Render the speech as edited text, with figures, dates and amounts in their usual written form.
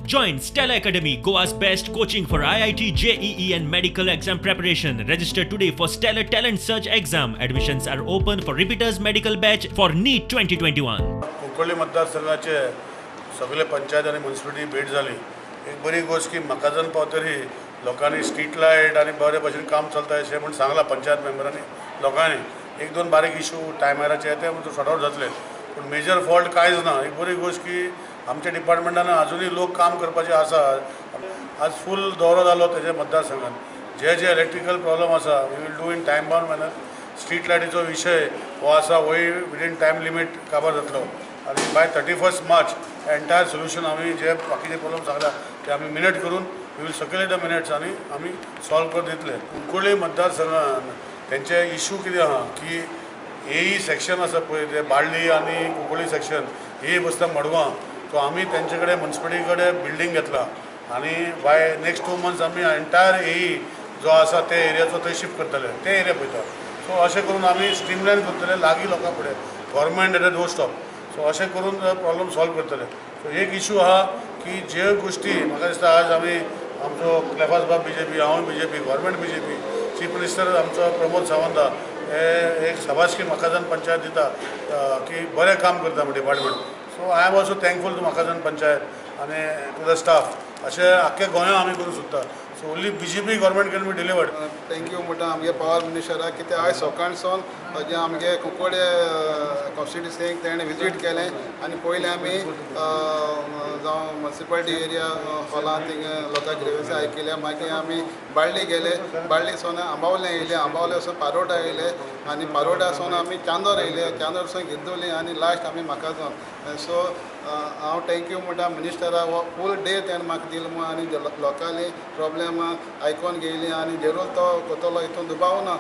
Join Stellar Academy, Goa's best coaching for IIT, JEE, and medical exam preparation. Register today for Stellar Talent Search exam. Admissions are open for repeaters medical batch for NEET 2021. Cuncolim मतदारसंघाचे सगळे पंचायत आनी municipality भेट जाली. एक बरी गोश्ट की मकाजन पावतरी लोकांनी स्ट्रीट लायट आनी बरे भशेन काम चलता अशें म्हूण सांगलां पंचायत मेंबरांनी. लोकांनी एक दोन बारीक इशू टायमाराचे ते सॉर्ट आवट जातले, पूण मेजर फॉल्ट कांयच ना. एक बरी गोश्ट की आमच्या डिपार्टमेंटान अजुनूय लोक काम करपाचे आसा. आज फूल दौरो जालो तेजे मतदारसंघात. जे जे इलेक्ट्रिकल प्रॉब्लम आसा, we will do in time bound manner. Street लायटीचो विशय हो आसा, होय विदीन टायम लिमीट काबार जातलो आनी by 31 March entire solution आमी जे बाकीचे प्रॉब्लम सांगला ते आमी मिनट करून, we will circulate the minutes आनी आमी सॉल्व करून दितले. कुंकळ्ळी मतदारसंघान तेंचे इशू कितें आहा की एई सेक्शन आसा पळय, ते बाळ्ळी आनी कुंकळ्ळी सेक्शन ए बसता मडगांव. सो आमी तेंचे कडेन, म्युनिसिपालिटी कडेन बिल्डींग घेतला आनी बाय नेक्स्ट 2 मंथ्स आमी एंटायर एई जो आसा ते एरियाचो थंय शिफ्ट करतले, ते एरिया पळयता. सो अशें करून आमी स्ट्रीमलायन करतले, लागीं लोकां फुडें, government at a door stop. So अशें करून प्रॉब्लम सॉल्व करतले. सो एक इशू आहा की ज्यो गोश्टी म्हाका दिसता, आज आमी आमचो क्लेफास बाब बीजेपी, हांव BJP, government BJP, chief minister आमचो प्रमोद सावंत हे एक शाबासकी मकाजन पंचायत दिता की बरें काम करता department. So I am also thankful to Macazana panchayat आनी टू the staff. अशें आख्ख्या गोंया आमी करूंक सोदता. So only BJP government can be delivered. Thank you म्हणटा आमगे पावर मिनिस्टराक, कित्याक आयज सकाळसून जे आमगे कुंकळे कॉन्स्टिट्युन्सीक तेणें विजीट केलें आनी पयलें आमी जावं म्युनिसिपालिटी एरिया हॉलान थिंगा लोकां ग्रिवन्सी आयकल्या. मागीर आमी बाळ्ळी गेले, बाळ्ळी सावन आंबावले येयले, आंबावले वचून पारोटा येयले आनी पारोटा सावन आमी चांदोर येयले, चांदोर सावन गिरदोली आनी लास्ट आमी म्हाका. सो हांव thank you म्हणटा मिनिस्टराक, हो फूल डे तेणें म्हाका दिलो म्हूण आनी लोकांली प्रॉब्लेम आयकोन घेयली आनी जरूर तो कोतलो हितून दुबाव ना.